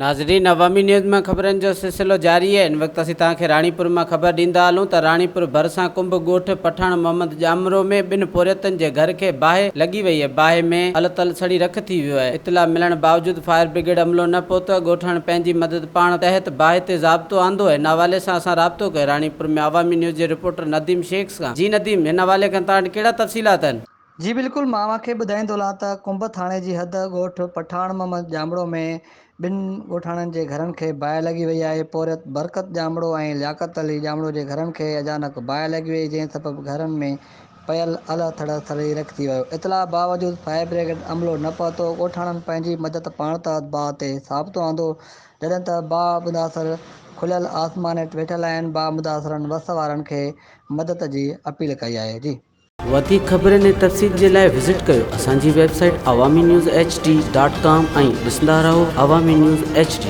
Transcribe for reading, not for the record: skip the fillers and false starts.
ناظرين عوامي نيوز مان خبرن جو سلسلو جاري آهي هن وقت اسين توهان کي راڻيپور مان خبر ڏيندا هلون ته راڻيپور ڀرسان ڪنڀ ڳوٺ پٺاڻ محمد ڄامرو ۾ ٻن پورهيتن جي گهر کي باهه لڳي وئي آهي باهه ۾ ال تل سڙي رک ٿي ويو آهي اطلاع ملڻ باوجود فائر برگيڊ عملو نه پهتو آهي ڳوٺاڻن پنهنجي مدد پاڻ تحت باهه تي ضابطو آندو آهي ان حوالي سان اسان رابطو ڪيو راڻيپور ۾ عوامي نيوز جي رپورٽر نديم شيخ سان جي نديم هن حوالي کان توهان وٽ ڪهڙا تفصيلات آهن. جي بلڪل مان اوهان کي ٻڌائيندو هلان ته ڪنب ٿاڻي جي حد ڳوٺ پٺاڻ محمد ڄامڙو ۾ ٻن ڳوٺاڻن جي گهرن کي باهه لڳي وئي آهي پورهيت برڪت ڄامڙو ۽ لياقت علي ڄامڙو جي گهرن کي اچانڪ باهه لڳي وئي جنهن سبب گهرن ۾ پيل الهه ٿڙهه سڙي رک ٿي ويو اطلاع باوجود فائر برگيڊ عملو نه پهتو ڳوٺاڻن پنهنجي مدد پاڻ تحت باهه تي ضابطو آندو جڏهن ته باهه متاثر کليل آسمان هيٺ ويٺل آهن باهه متاثرن وس وارن کي مدد جي اپيل ڪئي آهي جي. وڌيڪ خبرن ۽ تفصيل جي لاء وزٽ ڪيو اسان جي website Awami news H D dot com ۽ ڏسندا رهو عوامي نيوز ايڇ ڊي.